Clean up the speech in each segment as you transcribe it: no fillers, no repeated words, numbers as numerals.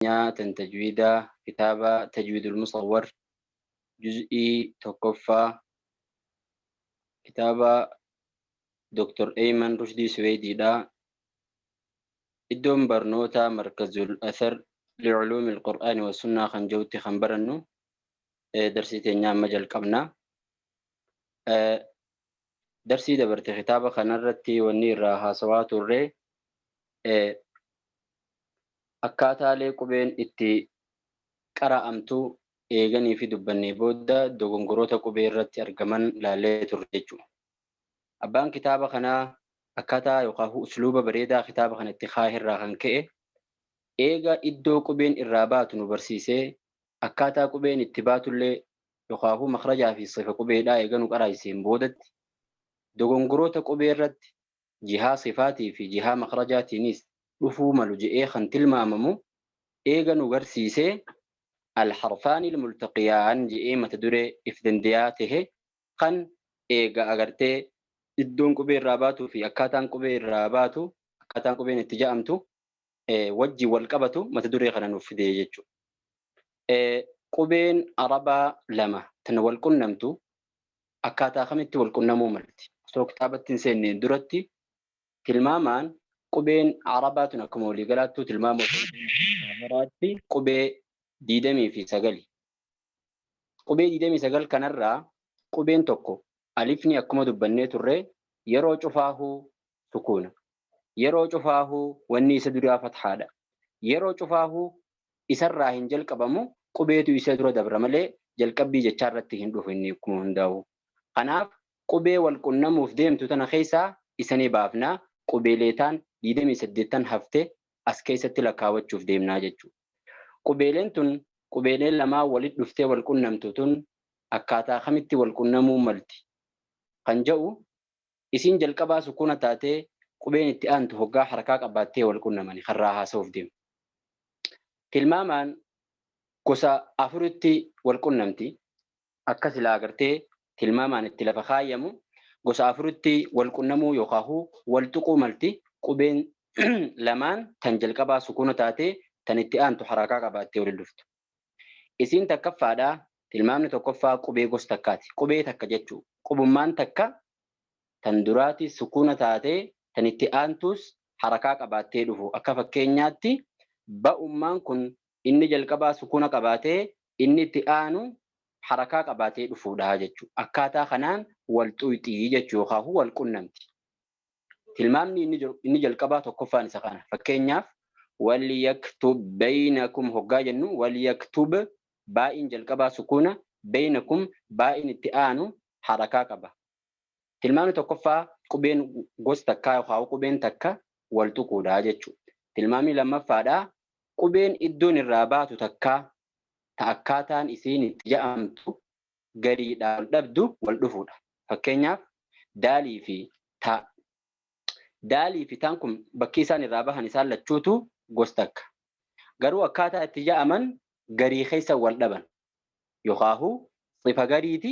Tan tajwiidaa kitaaba Tajwiidul Musawwar juz'ii tokkoffaa kitaaba Dr. Eyman Rushdii Suweydiidha. Iddoon barnoota Markazul Athar li'uluumi al-Qur'aani wa Sunnaa kan jirutti kan barannu darsii teenya amma jalqabna. Darsii dabarte kitaaba kanarratti wanni irraa haasawaa turre akkaataalee qubeen itti qara'amtu eeganii fi dubbannee booda dogongoroota qubee irratti argaman laallee turre jechuudha. Abbaan kitaaba kanaa akkaataa yookaan usluuba bareedaa kitaaba kana itti kaa'e irraa kan ka'e eega iddoo qubeen irraa baatu nu barsiisee akkaataa qubeen itti baatullee yookaan makrajaa fi sifa qubeedhaa eega nu qaraayiseen boodatti dogongoroota qubee irratti jihaa sifaatii fi jihaa makrajaatiinis dhufuu malu je'ee kan tilmaamamu eega nu garsiisee alharfaani almultaqiyaan je'ee mata duree if dandeeyaa tahe kan eega agartee iddoon qubee irraa baatuu fi akkaataan qubee irraa baatu akkaataan qubeen itti ja'amtu wajjin wal qabatu mata duree kana nuuf fide jechuudha. Qubeen Arabaa lama tan wal qunnamtu akkaataa kamitti wal qunnamuu malti? Osoo kitaabatti hin seenneen duratti tilmaamaan qubeen Arabaa tun akkuma waliigalaattuu tilmaama osoo qubee 29. Qubee 29 kanarraa qubeen tokko alifni akkuma dubbannee turre yeroo cufaahuu sukuuna. Yeroo cufaahuu wanni isa duraa fathaadha. Yeroo cufaahuu isarraa hin jalqabamu, qubeetu isa dura dabra malee jalqabbii jechaa irratti hin dhufu inni akkuma hundaa'u. Kanaaf qubee wal qunnamuuf deemtu tana keessaa isa ni baafna. Qubeelee taan 28 hafte as keessatti lakkaawwachuuf deemnaa jechuudha. Qubeeleen tun qubeeleen lamaan walitti dhuftee wal qunnamtu tun akkaataa kamitti wal qunnamuu malti kan jedhu isiin jalqabaa sukuuna taatee qubeen itti aantu hoggaa harakaa qabaattee wal qunnamani karraa haasa'uuf deemu. Tilmaamaan gosa afuritti wal qunnamti. Akka silaa agartee tilmaamaan itti lafa kaayyamu gosa afuritti wal qunnamuu yookaan wal tuquu malti qubeen lamaan tan jalqabaa sukuuna taatee tan itti aantu harakaa qabaattee waliin dhuftu. Isiin takkaffaadhaa tilmaamni tokkoffaa qubee gosa takkaati. Qubee takka jechuu qubummaan takka tan duraati sukuuna taatee tan itti aantus harakaa qabaattee dhufu. Akka fakkeenyaatti ba'ummaan kun inni jalqabaa sukuuna qabaatee inni itti aanu harakaa qabaatee dhufuudha jechuudha. Akkaataa kanaan wal xuyxii jechuu yookaan wal qunnamti. Tilmaamni inni jalqabaa tokkoffaan isa kana. Fakkeenyaaf walyaktub baynakum hoggaa jennu walyaktub baa'in jalqabaa sukuuna baynakum baa'in itti aanu harakaa qaba. Tilmaamni tokkoffaa qubeen gosa takkaa yookaan qubeen takka wal tuquudha jechuudha. Tilmaamni lammaffaadhaa qubeen iddoon irraa baatu takkaa ta akkaataan isiin itti ja'amtu gariidhaa wal dhabdu wal dhufuudha. Fakkeenyaaf daalii fi taa. Daalii fi taan kun bakki isaan irraa bahan isaan lachuutu gosa takka. Garuu akkaataa itti ja'aman garii keessa wal dhaban. Yookaahu sifa gariiti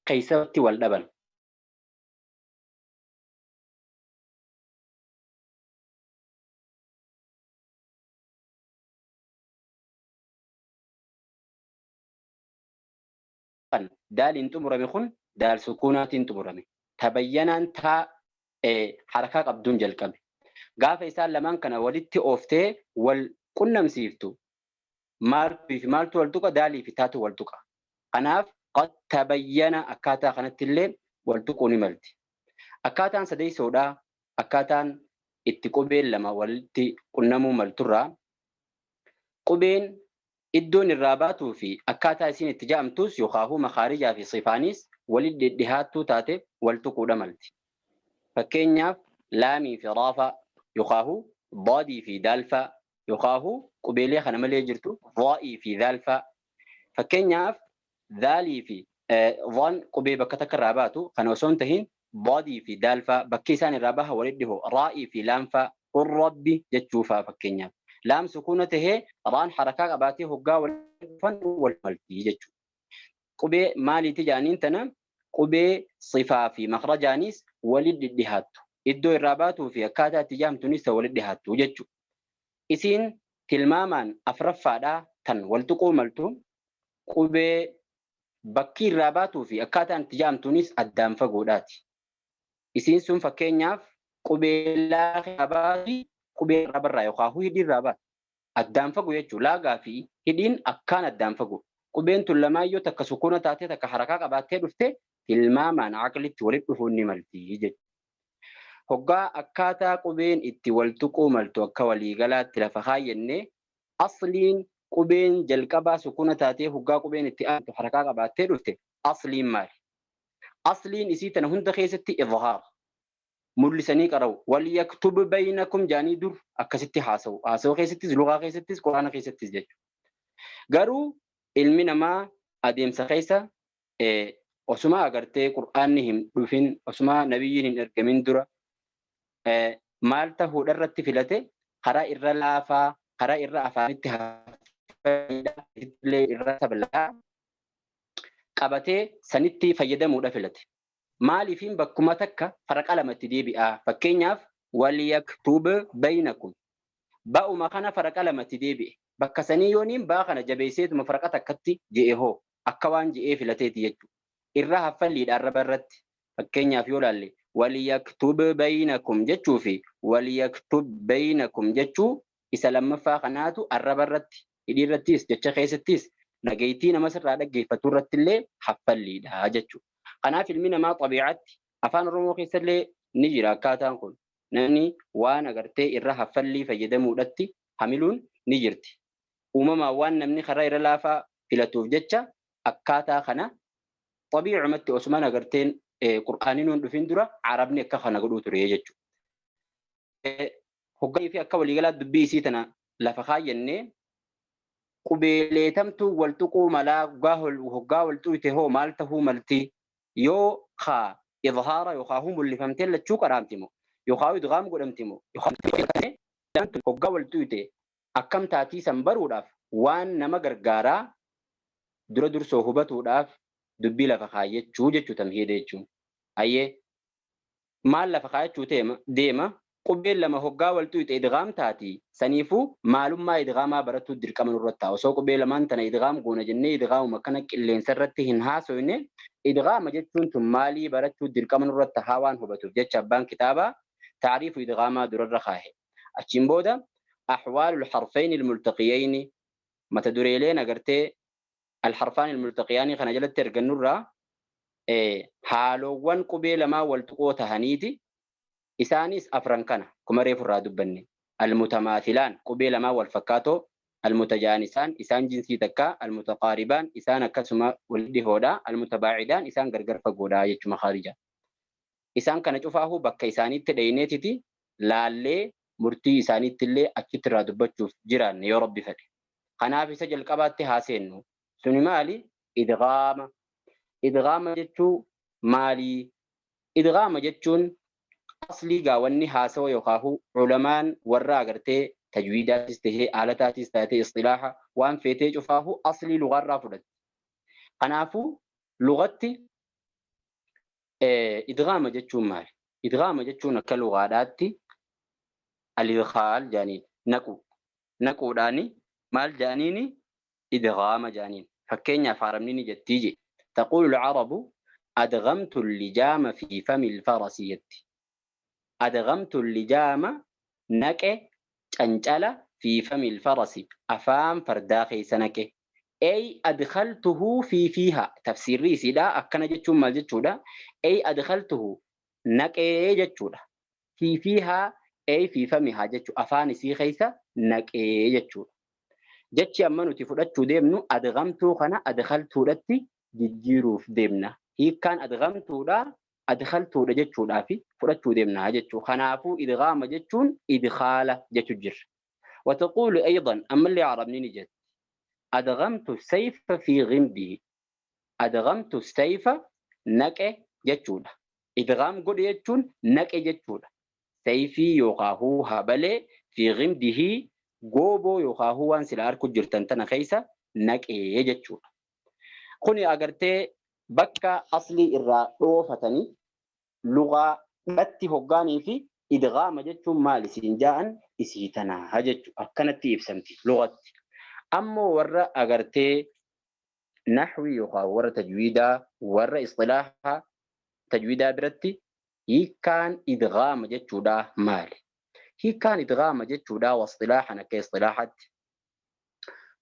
keessatti wal dhaban. Kan daaliin xumurame kun daal sukuunaatiin xumurame. Tabayyanaan taa harakaa qabduun jalqabe. Gaafa isaan lamaan kana walitti ooftee wal qunnamsiiftu maaltu fi maaltu wal tuqa, daalii fi taatu wal tuqa. Kanaaf qad tabayyana akkaataa kanatti illee wal tuquu ni malti. Akkaataan sadeessoodhaa akkaataan itti qubeen lama walitti qunnamuu malturraa qubeen iddoon irraa baatuu fi akkaataa isiin itti ja'amtus yookaan makaarijaa fi sifaanis walitti dhihaattuu taate wal tuquudha malti. Fakkeenyaaf laamii fi raafaa yookaan daadii fi daalfaa yookaan qubeelee kana malee jirtu dhaa'ii fi daalfaa. Fakkeenyaaf daalii fi dhaan qubee bakka takka irraa baatu kana osoo hin tahin daadii fi daalfaa bakki isaan irraa baha walitti dhihoo raa'ii fi laamfaa qur rabbi jechuufaa fakkeenyaaf. Laam sukuuna tahee raan harakaa qabaatee hoggaa walitti dhufan wal maltii jechuudha. Qubee maaliiti jedhaniin tana qubee sifaa fi makrajaanis walitti dhihaattu. Iddoo irraa baatuu fi akkaataa itti jaamtunis walitti dhihaattu jechuudha. Isiin Tilmaamaan afraffaadhaa tan wal tuquu maltu qubee bakki irraa baatuu fi akkaataan itti jaamtuunis addaan fagoodhaati. Isiin sun fakkeenyaaf qubee laagaa baatu qubee irraa yookaan hidhii irraa baatu. Addaan fagoo jechuudha. Laagaa fi hidhiin akkaan addaan fagoo. Qubeen tun lamaayyoo takka sukuuna taatee takka harakaa qabaattee dhufte tilmaamaan aqlitti walitti dhufuun ni malti jechuudha. Hoggaa akkaataa qubeen itti wal tuquu maltu akka waliigalaatti lafa kaayyannee asliin qubeen jalqabaa sukuuna taatee hoggaa qubeen itti aantu harakaa qabaattee dhufte asliin maali? Asliin isii tana hunda keessatti idhaar mul'isanii qara'u. Walyaktub baynakum jaanii dur akkasitti haasa'u. Haasa'u keessattis, lugaa keessattis, quraana keessattis jechuudha. Garuu ilmi namaa adeemsa keessa osuma agartee qur'aanni hin dhufin, osuma nabiyyiin hin ergamin dura maal ta'uudha irratti filate karaa irra laafaa, karaa irra afaanitti illee irra sabalaa qabatee sanitti fayyadamuudha filate. Maaliifiin bakkuma takka faraqa lamatti deebi'a. Fakkeenyaaf waliyaktub baynakum. Ba'uma kana faraqa lamatti deebi'e. Bakka sanii yooniin baa kana jabeesseetuma faraqa takkatti je'e hoo akka waan je'ee filateeti jechuudha. Irra haffalliidha arraba irratti. Fakkeenyaaf yoo laalle waliyaktub baynakum jechuu fi waliyaktub baynakum jechuu isa lammaffaa kanaatu arraba irratti hidhii irrattis jecha keessattis dhageettii nama sirraa dhaggeeffatu irratti illee haffalliidha jechuudha. Kanaaf ilmi namaa xabii'aatti afaan Oromoo keessallee ni jira akkaataan kun. Namni waan agartee irra haffallii fayyadamuudhatti hamiluun ni jirti. Uumamaan waan namni karaa irra laafaa filatuuf jecha akkaataa kana xabiicumatti osumaan agarteen qur'aanii nuun dhufin dura arabni akka kana godhuu ture jechuudha. Hoggaa fi akka waliigalaa dubbii isii tana lafa kaayyannee qubeeleetamtuu wal tuquu malaa hoggaa wal tuqte hoo maal tahuu malti yoo kaa idhaara yookaan huu mul'ifamtee lachuu qaraamti moo yookaan idghaam godhamti moo yookaan hoggaa wal tuqte akkam taatii san baruudhaaf waan nama gargaaraa dura dursoo hubatuudhaaf dubbii lafa kaayyachuu jechuu tamhiida jechuun. Ayyee maal lafa kaayachuu deema qubeen lama hoggaa wal tuqxe idghaam taati saniifuu maalummaa idghaamaa baratuu dirqama nurratti ta'a. Osoo qubee lamaan tana idghaam goona jennee idghaamuma akkana qilleensa irratti hin haasoyne idghaama jechuun tun maalii barachuu dirqama nurratti tahaa waan hubatuuf jecha abbaan kitaabaa taariifu idghaamaa durarra kaahe. Achiin booda ahwaalul harfayni almultaqiyayni mata dureeleen agartee alharfaan almultaqiyaanii kana jalatti argannurraa haaloowwan qubee lamaa wal tuqoo tahaniiti. Isaanis afran kana kuma reefu irraa dubbanne. Almutamaathilaan qubee lamaa wal fakkaatoo, almutajaanisaan isaan jinsii takkaa, almutaqaaribaan isaan akkasuma wal dhihoodha, almutabaacidaan isaan gargar fagoodha jechuma khaarijaa. Isaan kana cufaahuu bakka isaaniitti dhayneetiti laallee murtii isaaniitti illee achitti irraa dubbachuuf jiraanne yoo rabbi fedhe. Kanaaf isa jalqabaatti haa seennu. Suni maali? Idghaama. Idghaama jechuu maali? Idghaama jechuun aslii gaawwanni haasawa yookaan ulamaan warra agartee tajwiidaatis tahee aalataatis taatee istilaaha waan feetee cufaahu aslii lugaarraa fudhatti. Kanaafuu lugatti idghaama jechuun maali? Idghaama jechuun akka lugaadhaatti al-idkhaal jaaniin naqu. Naquudhaani maal jaaniini? Idghaama jaaniin. Fakkeenyaaf arabni ni jettii je. Taquulu al-arabu adghamtu al-lijaama fi fami al-farasi jetti. Adghamtu al-lijaama naqe cancala fi fami al-farasi afaan fardaa keessa naqe. Ay adkhaltuhu fi fiiha tafsiirri isiidha akkana jechuun maal jechuudha? Ay adkhaltuhu naqee jechuudha. Fi fiiha ay fi famiha jechuu afaan isii keessa naqee jechuudha. Jechi amma nuti fudhachuu deemnu adghamtuu kana adkhaltuudhatti jijjiiruuf deemna. Hiikkaan adghamtuudha adkhaltuudha jechuudhaa fi fudhachuu deemna jechuu. Kanaafuu idghaama jechuun idkhaala jechuu jirra. وتقول أيضا أما اللي عربني نجد أدغمت السيف في غمده أدغمت السيف نك جتشودا إدغام قد جتشون نك جتشودا سيفي يقاهو هبلي في غمده gooboo yookaan waan sila harku jirtan tana keessa naqee jechuudha. Kuni agartee bakka aslii irraa dhoofatanii lugaadhatti hoggaanii fi Idghaama jechuun maali siin ja'an isii tanaa jechuudha. Akkanatti ibsamti lughatti. Ammoo warra agartee nahwii yookaan warra tajwiidaa warra istilaahaa tajwiidaa biratti hiikkaan idghaama jechuudha maali? Hiikkaan idghaama jechuudha wasxilaahan akka isxilaahaatti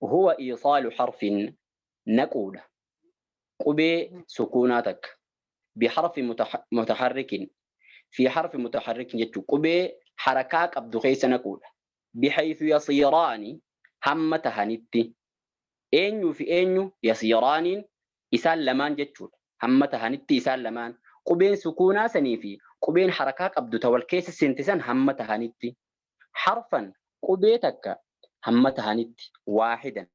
huwa iisaalu harfin naquudha. Qubee sukuunaa takka biharfi mutaharrikin fi harfi mutaharrikin jechuun qubee harakaa qabdu keessa naquudha. Bihaythu yasiiraani hamma tahanitti eenyuu fi eenyu yasiiraaniin isaan lamaan jechuudha. Hamma tahanitti isaan lamaan qubeen sukuunaa sanii fi qubeen harakaa qabdu ta wal keessa seente san hamma tahanitti harfan qubee takka hamma tahanitti waahidan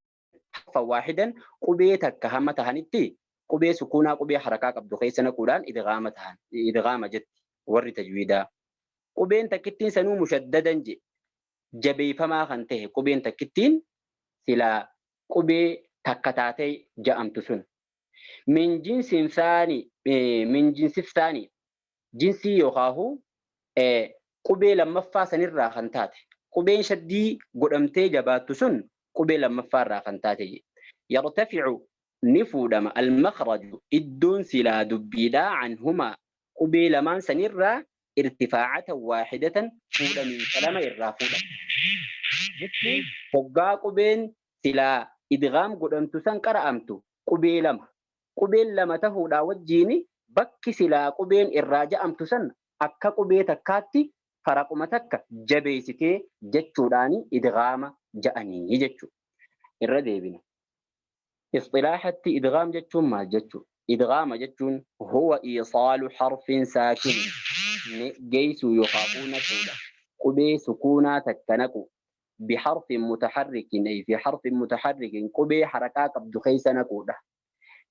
harfan waahidan qubee takka hamma tahanitti qubee sukuunaa qubee harakaa qabdu keessa naquudhaan idghaama tahan idghaama jetti warri tajwiidaa. Qubeen takkittiin sanuu mushaddadan je jabeeyfamaa kan tahe qubeen takkittiin silaa qubee takka taatee ja'amtu sun. Min jinsin saani min jinsif saani jinsii yookaahu qubee lammaffaa sanirraa kan taate qubeen shaddii godhamtee jabaattu sun qubee lammaffaa irraa kan taate je. Yartafi'u ni fuudhama al-makhraju iddoon silaa dubbiidhaa anhumaa qubee lamaan sanirraa irtifaacatan waahidatan fuudhamiinsa lama irraa fuudhama. Jechuun hoggaa qubeen silaa idghaam godhamtu san qara'amtu qubee lama. Qubeen lama tahuudhaa wajjiin bakki silaa qubeen irraa ja'amtu san akka qubee takkaatti faraquma takka jabeeysitee jechuudhaani idghaama ja'anii jechuudha. Irra deebina. Isxilaaxatti idghaam jechuun maal jechuudha? Idghaama jechuun huwa iisaalu harfin saakin geeysuu yookaan naquudha. Qubee sukuunaa takka naqu biharfin mutaharrikin ay fi harfin mutaharrikin qubee harakaa qabdu keessa naquudha.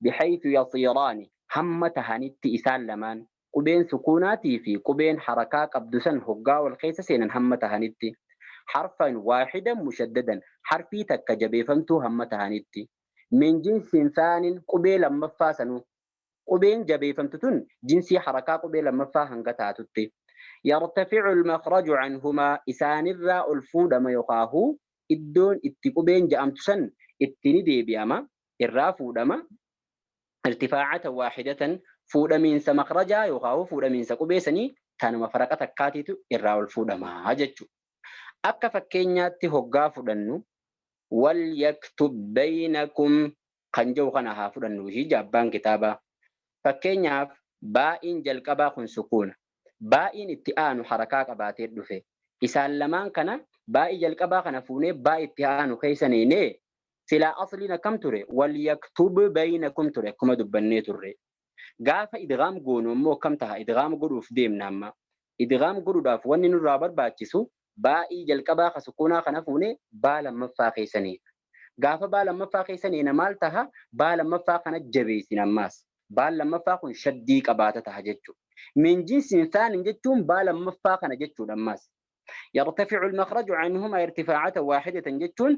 Bihaythu yasiiraani hamma tahanitti isaan lamaan qubeen sukuunaatii fi qubeen harakaa qabdu san hoggaa wal keessa seenan hamma tahanitti harfan waahidan mushaddadan harfii takka jabeeffamtuu hamma tahanitti min jinsin saanin qubee lammaffaa sanuu qubeen jabeeffamtu tun jinsii harakaa qubee lammaffaa hanga taatutti yartaficu almakhraju canhumaa isaanirraa ol fuudhama yookaahu iddoon itti qubeen ja'amtu san itti ni deebi'ama irraa fuudhama irtifaacatan waahidatan fuudhamiinsa makrajaa yookaan fuudhamiinsa qubee sanii tanuma faraqa takkaatiitu irraa ol fuudhamaa jechuudha. Akka fakkeenyaatti hoggaa fudhannu wal yaktub baynakum kan jedhu kana haa fudhannu ishii abbaan kitaabaa. Fakkeenyaaf baa'iin jalqabaa kun sukuuna. Baa'iin itti aanu harakaa qabaatee dhufe. Isaan lamaan kana baa'ii jalqabaa kana fuunee baa'ii itti aanu keessa neenee silaa asliin akkam ture wal yaktub baynakum ture akkuma dubbannee turre. Gaafa idghaam goonu immoo akkam taha? Idghaam godhuuf deemna amma. Idghaam godhuudhaaf wanni nurraa barbaachisu baa'ii jalqabaa ka sukuunaa kana fuunee baa lammaffaa keessa neena. Gaafa baa lammaffaa keessa neena maal taha? Baa lammaffaa kana jabeessina ammaas. Baan lammaffaa kun shaddii qabaata taha jechuudha. Min jinsin saanin jechuun baa lammaffaa kana jechuudha ammaas. Yartafi'u al-makhraju anhumaa irtifaacatan waahidatan jechuun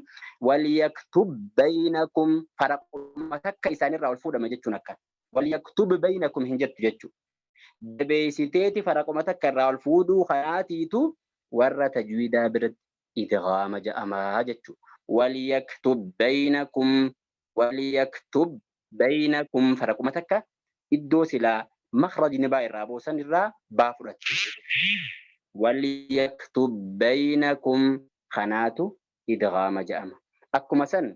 walyaktub baynakum faraquma takka isaanirraa ol fuudhama jechuun akkana. Walyaktub baynakum hin jettu jechuudha. Jabeessiteeti faraquma takka irraa ol fuudhuu kanaatiitu warra tajwiidaa biratti idghaama ja'amaa jechuudha. Walyaktub baynakum walyaktub baynakum faraquma takka iddoo silaa makhrajni baa irraa boosan irraa baa fudhatte. Walyaktub baynakum kanaatu idghaama ja'ama. Akkuma san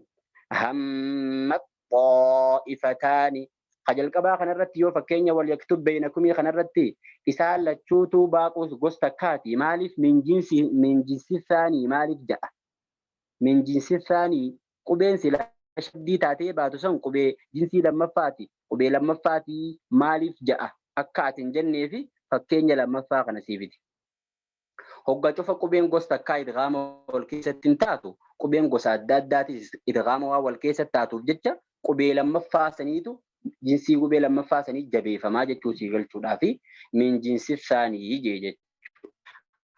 hamma xaa'ifataani ka jalqabaa kanarratti yoo fakkeenya walyaktub baynakumii kanarratti isaan lachuutuu baaquus gosa takkaati maaliif min jinsi min jinsi saanii maaliif ja'a min jinsi saanii qubeen silaa shaddii taatee baatu san qubee jinsii lammaffaati qubee lammaffaatii maaliif ja'a akka ati hin jenneefi fakkeenya lammaffaa kana siifiti. Hogga cufa qubeen gosa takkaa idghaama wal keessatti hin taatu qubeen gosa adda addaatis idghaama waan wal keessatti taatuuf jecha qubee lammaffaa saniitu jinsii qubee lammaffaa sanii jabeeffamaa jechuu sii galchuudhaa fi min jinsi saanii jee jechuudha.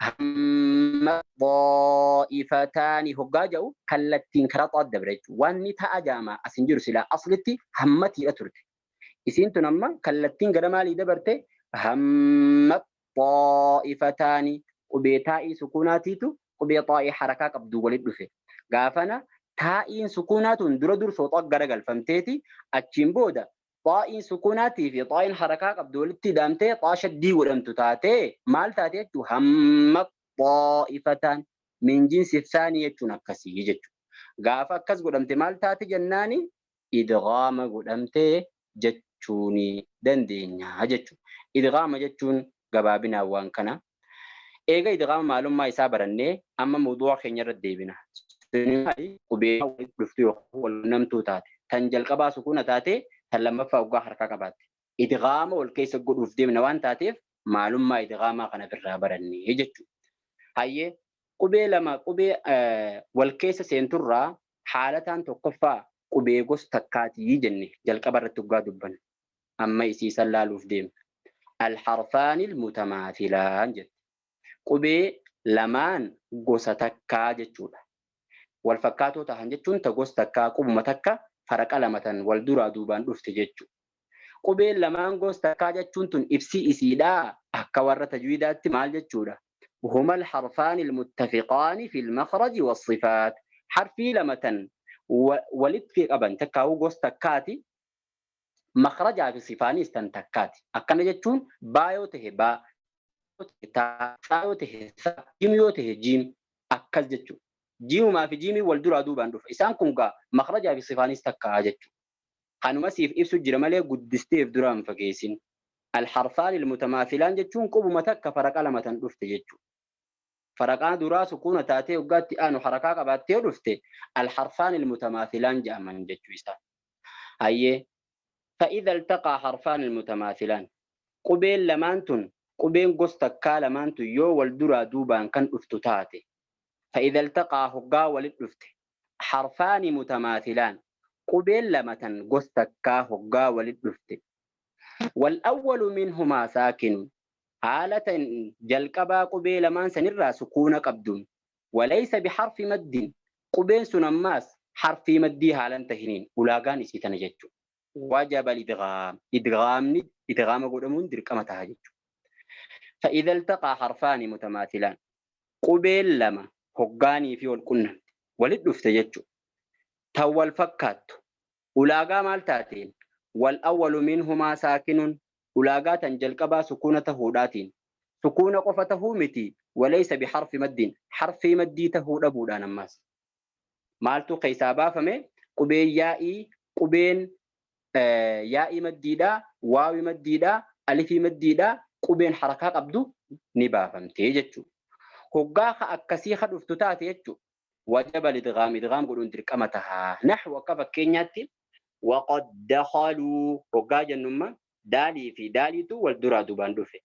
Hamma xaa'ifataani hoggaa jedhu kallattiin karaa xaat dabra jechuudha. Wanni ta'a jaama as hin jiru silaa aslitti hammatiidha turte. Isiin tun amma kallattiin gara maalii dabarte? Hamma xaa'ifataani Qubee taa'ii sukuunaatiitu qubee xaa'ii harakaa qabdu walitti dhufe. Gaafana taa'iin sukuunaa tun dura dursoo xaa garagalfamteeti achiin booda xaa'iin sukuunaatii fi xaa'iin harakaa qabdu walitti hidhamtee xaa shaddii godhamtu taatee maal taate jechuun hamma xaa'ifataan min jinsi saanii jechuun akkasii jechuudha. Gaafa akkas godhamte maal taate jennaani idghaama godhamtee jechuun dandeenya jechuudha. Idghaama jechuun gabaabinaan waan kana. Eega idghaama maalummaa isaa barannee amma mawduu'a keenya irra deebina. Qubee walitti dhuftu yookaan wal namtuu taate tan jalqabaa sukuuna taate tan lammaffaa waggaa harkaa qabaatte. Idghaama wal keessa godhuuf deemna waan taateef maalummaa idghaamaa kana birraa barannee jechuudha. Hayyee qubee lama qubee wal keessa seenturraa haalataan tokkoffaa qubee gosa takkaatii jenne jalqaba irratti waggaa dubbanna. Amma isiisan laaluuf deemna. Alharfaanil mutamaathilaan jette. Qubee lamaan gosa takkaa jechuudha. Wal fakkaatoo tahan jechuun ta gosa takkaa qubuma takka faraqa lama tan wal duraa duubaan dhufte jechuudha. Qubeen lamaan gosa takkaa jechuun tun ibsi isiidhaa akka warra tajwiidaatti maal jechuudha? Huma alharfaani almuttafiqaani fi almakhraji wassifaat. Harfii lama tan walitti qaban takkaa'uu gosa takkaati. Makhrajaa fi sifaanis tan takkaati. Akkana jechuun baa yoo tahe baa, taa yoo tahe saa, jiim yoo tahe jiim akkas jechuudha. Jiimumaa fi jiimiin wal duraa duubaan dhufa. Isaan kun gaa makhrajaa fi sifaanis takkaa jechuudha. Kanuma siif ibsu jira malee guddisteef duraan fageessin. Alharfaan ilmutamaathilaan jechuun qubuma takka faraqa lama tan dhufte jechuudha. Faraqaa duraa sukuuna taatee waggaatti aanu harakaa qabaattee dhufte alharfaan ilmutamaathilaan jedhaman jechuu isaa. Hayyee fa'idha iltaqaa harfaan ilmutamaathilaan qubeen lamaan tun qubeen gosa takkaa lamaan tun yoo wal duraa duubaan kan dhuftu taate fa'idha iltaqaa hoggaa walit dhufte harfaani mutamaathilaan qubeen lama tan gosa takkaa hoggaa walit dhufte wal awwalu minhumaa saakinu haala tan jalqabaa qubee lamaan sanirraa sukuuna qabduun walaysa biharfi maddin qubeen sun ammaas harfii maddii haalan tahiniin ulaagaan isii tana jechuudha. Wajaba idghaam idghaamni idghaama godhamuun dirqama taha jechuudha. فإذا التقى حرفان متماثلان qubeen lama hoggaanii fi wal qunnamte walit dhufte jechuudha. Tan wal fakkaattu ulaagaa maal taateen wal awwalu minhumaa saakinun ulaagaa tan jalqabaa sukuuna tahuudhaatiin sukuuna qofa tahuu miti walaysa biharfi maddiin harfii maddii tahuu dhabuudhaan ammaas maaltu keessaa baafame qubeen yaa'ii qubeen yaa'ii maddiidhaa waawii maddiidhaa alifii maddiidhaa qubeen harakaa qabdu ni baafamtee jechuudha. Hoggaa ka akkasii ka dhuftu taate jechuudha. Wajaba idghaam idghaam godhuun dirqama tahaa. Naxwu akka fakkeenyaatti waqad dakhaluu hoggaa jennumma daalii fi daaliitu wal duraa duubaan dhufe.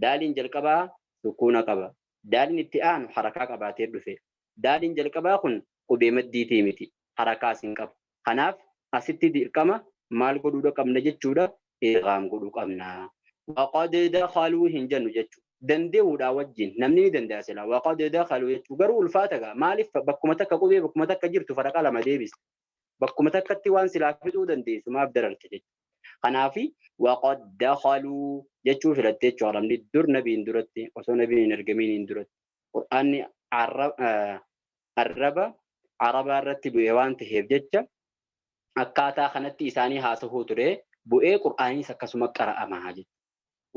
Daaliin jalqabaa sukuuna qaba. Daaliin itti aanu harakaa qabaatee dhufe. Daaliin jalqabaa kun qubee maddiitii miti. Harakaas hin qabu. Kanaaf asitti dirqama maal godhuu qabna jechuudha. Idghaam godhuu qabna. Waqad dakhaluu hin jennu jechuudha. Dandee'uudhaa wajjin namni ni danda'a silaa. Waqad dakhaluu jechuu garuu ulfaata gaa. Maaliif bakkuma takka qubee bakkuma takka jirtu faraqa lama deebisa. Bakkuma takkatti waan silaa fixuu dandeessu maaf dararte jechuudha. Kanaafi waqad dakhaluu jechuu filattee jechuudha. Arabni dur nabiin duratti osoo nabiin hin ergamiin hin duratti. Qur'aanni arraba arabaa irratti bu'ee waan ta'eef jecha akkaataa kanatti isaanii haasahuu ture bu'ee qur'aanis akkasuma qara'amaa jechuudha.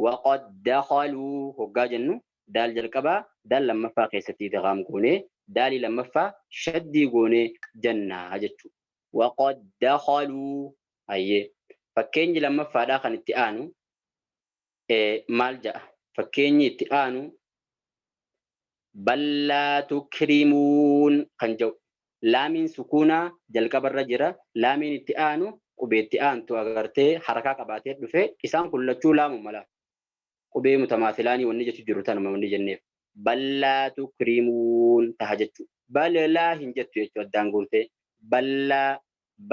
Waqad dakhaluu hoggaa jennu daal jalqabaa daal lammaffaa keessatti idghaam goonee daalii lammaffaa shaddii goonee jennaa jechuudha. Waqad dakhaluu hayyee fakkeenyi lammaffaadhaa kan itti aanu maal jedha? Fakkeenyi itti aanu ballaa tukrimuun kan jedhu laamiin sukuunaa jalqabarra jira laamiin itti aanu qubeetti aantu agartee harakaa qabaatee dhufe isaan kun lachuu laamu mala qubee mutamaathilaanii wanni jechu jiru tanuma wanni jenneef ballaa tukrimuun taha jechuu bal'aa hin jettu jechuu addaan guurtee ballaa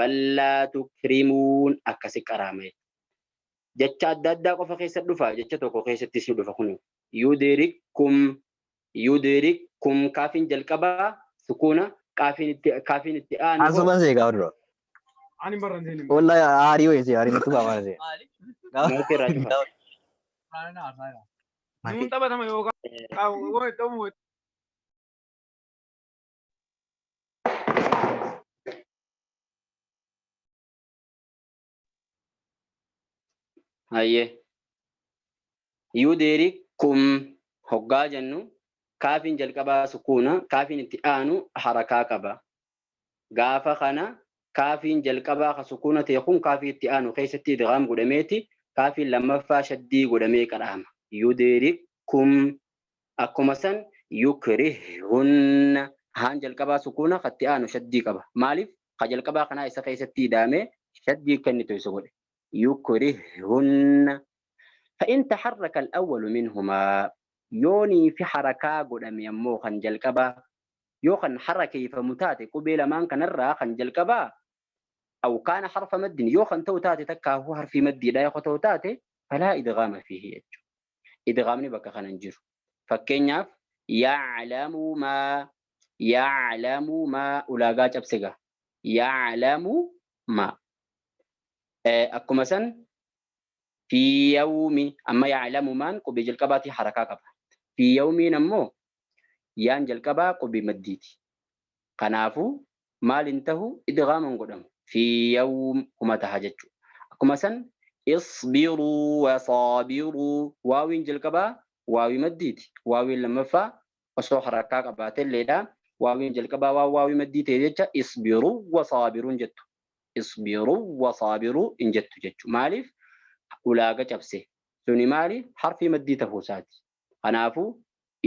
ballaa tukrimuun akkasi qaraama jecha adda addaa qofa keessa dhufa jecha tokko keessatti si dhufa kun yudrikkum yudrikkum kaafiin jalqabaa sukuuna kaafiin itti aanu Asuma see gaafa dura. Ani barran seeni. Wallahi aarii wayii see aarii natti baamaa see. Maaltu irraa cufa? Nuun taphatama yookaan ta'uu Hayyee. Yudrikum hoggaa jennu kaafiin jalqabaa sukuuna, kaafiin itti aanu harakaa qaba. Gaafa kana kaafiin jalqabaa ka sukuuna ta'e kun kaafii itti aanu keessatti idghaam godhameeti kaafiin lammaffaa shaddii godhamee qara'ama. Yudrikum akkuma san yukrihunna haan jalqabaa sukuuna ka itti aanu shaddii qaba. Maaliif? Ka jalqabaa kanaa isa keessatti ida'amee shaddii kennitu isa godhe. Yukrihunna فإن تحرك الأول منهما يوني في حركة قدام يمو خن جلقبا يو خن حركة فمتاتي قبيل مان كان الرا خن جلقبا أو كان حرف مد يو خن توتاتي تكا هو حرف مد لا يخو توتاتي فلا إدغام فيه يجو إدغامني بكا خن نجر فكينياف يعلم ما يعلم ما أولاغا جبسيغا يعلم ما أكما سن في يوم أما يعلم من قبي جلقباتي حركة قبا في يوم نمو يان جلقبا قبي مديتي قنافو مال انتهو إدغام قدام في يوم هما تهججو أكما سن اصبروا وصابروا واوين جلقبا واوي مديتي واوي لما فا وصو حركة قبات الليلة واوين جلقبا واوي مديتي جتش اصبروا وصابرون جتو اصبروا وصابروا إن جتو جتو مالف ulaaga cabse suni maali harfii maddii ta'uu isaati. Kanaafuu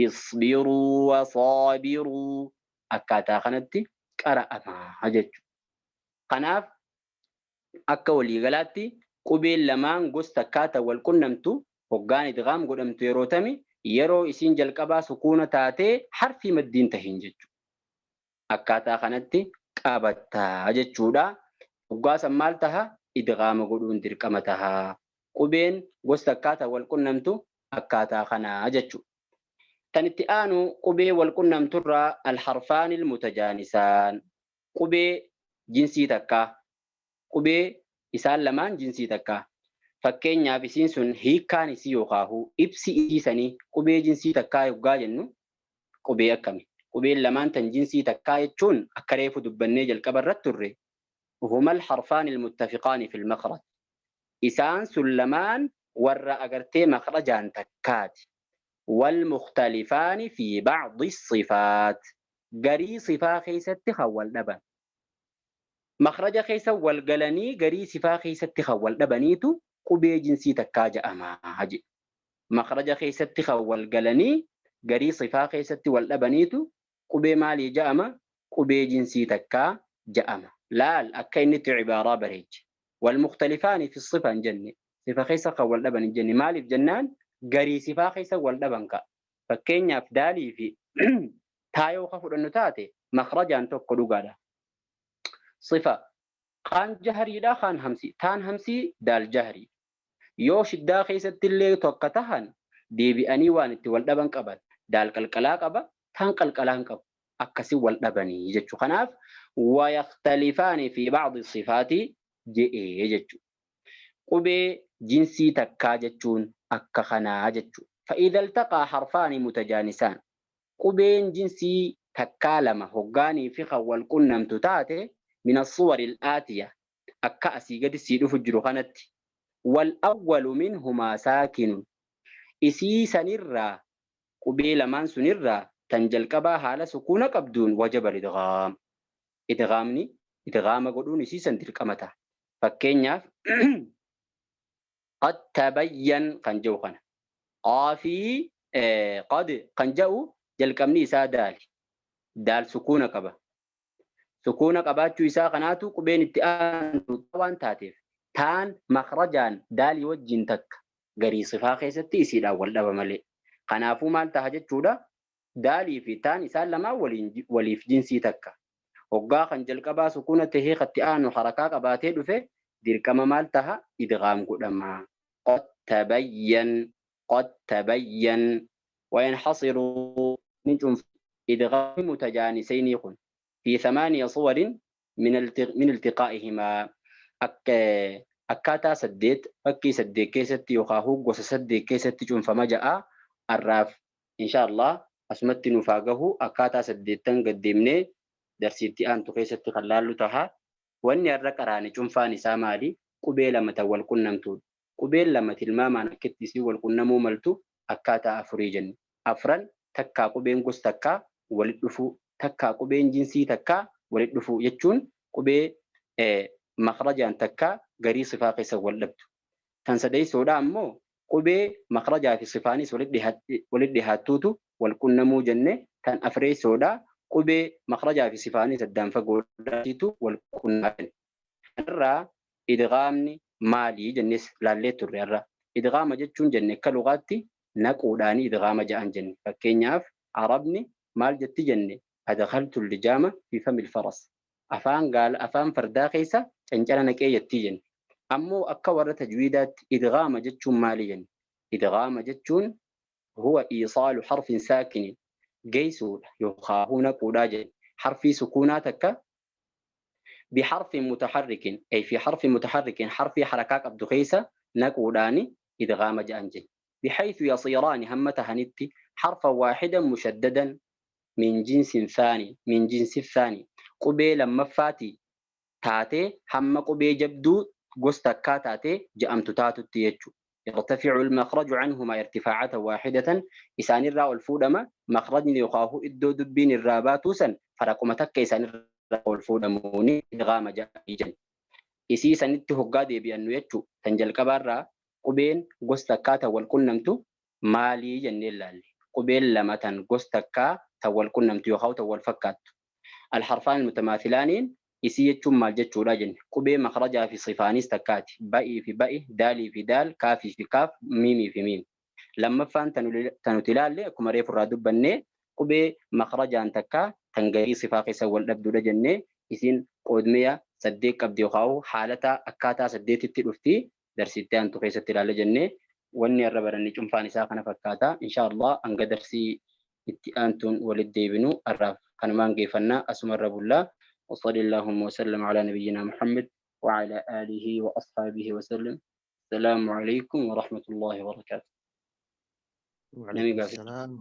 isbiruu wasaabiruu akkaataa kanatti qara'amaa jechuudha. Kanaaf akka waliigalaatti qubeen lamaan gosa akkaataa wal qunnamtu hoggaan idghaam godhamtu yeroo tami yeroo isiin jalqabaa sukuuna taatee harfii maddiin tahin jechuudha. Akkaataa kanatti qabattaa jechuudha. Hoggaa san maal taha? Idghaama godhuun dirqama taha. Qubeen gosa akkaataa wal qunnamtu akkaataa kanaa jechuudha. Tan itti aanu qubee wal qunnamturraa alharfaanil mutajaanisaan qubee jinsii takkaa qubee isaan lamaan jinsii takkaa fakkeenyaaf isiin sun hiikkaan isii yookaahu ibsi isiisanii qubee jinsii takkaa yoggaa jennu qubee akkami? Qubeen lamaan tan jinsii takkaa jechuun akka reefu dubbannee jalqaba irratti turre humal harfaanil muttafiqaani fil makhraj isaan sun lamaan warra agartee makhrajaan takkaati. والمختلفان في بعض الصفات غري صفا خيست خول دبن مخرج خيس والقلني غري صفا خيست خول دبنيتو قبي جنسي تكا جأما هجي مخرج خيست خول قلني غري صفا خيست والدبنيتو قبي مالي جأما قبي جنسي تكا جأما لا أكينت عبارة بريج والمختلفان في الصفة جنة صفة خيس خول دبن جنة مالي في جنان garii sifaa keessa wal dhaban ka'a. Fakkeenyaaf daalii fi taayoo ka fudhannu taate makhrajaan tokko dhugaadha. Sifa kaan jahariidha kaan hamsii. Taan hamsii daal jaharii. Yoo shiddaa keessatti illee tokko tahan deebi'anii waan itti wal dhaban qaban. Daal qalqalaa qaba, taan qalqalaa hin qabu. Akkasii wal dhabanii jechuudha. Kanaaf wayaktalifaani fi ba'di sifaati je'ee jechuudha. Qubee jinsii takkaa jechuun akka kanaa jechuudha. Fa'idha iltaqaa harfaani mutajaanisaan qubeen jinsii takkaa lama hoggaanii fi kan wal qunnamtu taate min assuwari al-aatiya akka asii gadi sii dhufu jiru kanatti wal awwalu minhumaa saakinun isii sanirraa qubee lamaan sunirraa tan jalqabaa haala sukuuna qabduun wajaba idghaam. Idghaamni idghaama godhuun isii san dirqama ta'a. Fakkeenyaaf قد تبين kan jedhu kana qaafii qad kan jedhu jalqabni isaa daali daal sukuuna qaba sukuuna qabaachuu isaa kanaatu qubeen itti aanu waan taateef taan makhrajaan daalii wajjin takka garii sifaa keessatti isiidhaan wal dhaba malee kanaafuu maal taha jechuudha daalii fi taan isaan lamaan waliif jinsii takka hoggaa kan jalqabaa sukuuna tahee katti aanu harakaa qabaatee dhufe dirqama maal taha idghaam godhama قد تبين قد تبين وينحصر من إدغام متجانسين يكون في 8 صور من التقائهما أكاتا سديت فكي سديت كيست يقاهو قوس سديت كيست فما جاء Har'aaf inshaallah asumatti nuuf haa gahu. Akkaataa saddeettan gad deemnee darsiitti aantu keessatti kan laallu taha. Wanni har'a qaraane cunfaan isaa maali? Qubee lama tan wal qunnamtuudha. Qubeen lama tilmaamaan akkitti isiin wal qunnamuu maltu akkaataa afurii jenne. Afran takkaa qubeen gos takkaa walit dhufuu, takkaa qubeen jinsii takkaa walit dhufuu jechuun qubee makhrajaan takkaa garii sifaa keessa wal dhabdu. Tan sadeessoodhaa ammoo qubee makhrajaa fi sifaanis walit dhihaattuutu wal qunnamuu jenne. Tan afreessoodhaa qubee makhrajaa fi sifaanis addaan fagoodhaatiitu wal qunnamaa jenne. Kanarraa idghaamni maalii jennes laallee turre har'a. Idghaama jechuun jenne akka lugaatti naquudhaani idghaama ja'an jenne. Fakkeenyaaf Arabni maal jetti jenne? Adkhaltu lijaama fi famil faras. Afaan gaala afaan fardaa keessa cancala naqee jettii jenne. Ammoo akka warra tajwiidaatti idghaama jechuun maali jenne? Idghaama jechuun huwa iisaalu harfin saakinin, geessuudha yookaan naquudhaa jenne. Harfii sukuunaa takka biharfin mutaharrikin, ay fi harfin mutaharrikin, harfii harakaa qabdu keessa naquudhaani idghaama ja'an jenne. Bihaythu yasiiraani, hamma tahanitti, harfan waahidan mushaddadan min jinsin thaani, min jinsi thaani, qubee lammaffaati taatee hamma qubee jabduu gos takkaa taatee ja'amtu taatutti jechuudha. Yartafi'u al-makhraju anhumaa irtifaa'atan waahidatan, isaanirraa ol fuudhama makhrajni yookaan iddoo dubbiin irraa baatuu san faraquma takka isaanirraa ol fuudhamuuni idghaama ja'anii jenna. Isii sanitti hoggaa deebi'annu jechuudha. Tan jalqabaarraa qubeen gos takkaa tan wal qunnamtu maalii jennee ilaalle. Qubeen lama tan gos takkaa tan wal qunnamtu yookaan tan wal fakkaattu. Alharfaan mutamaathilaaniin isii jechuun maal jechuudha jenne. Qubee makhrajaa fi sifaanis takkaati. Ba'ii fi ba'i, daalii fi daal, kaafii fi kaaf, miimii fi miim. Lammaffaan tan nuti ilaalle akkuma reefu irraa dubbannee qubee makhrajaan takkaa tan garii sifaa keessa wal dhabduudha jennee, isiin qoodmeya saddeet qabdi yookaan haalata akkaataa saddeetitti dhufti, darsiitti aantu keessatti ilaalla jennee. Wanni har'a baranne cunfaan isaa kana fakkaata. Inshaallah hanga darsii itti aantuun walitti deebinu har'aaf kanumaan geeffannaa, asumarra bullaa. وصلى اللهم وسلم على نبينا محمد وعلى آله وأصحابه وسلم. السلام عليكم ورحمة الله وبركاته. وعليكم السلام.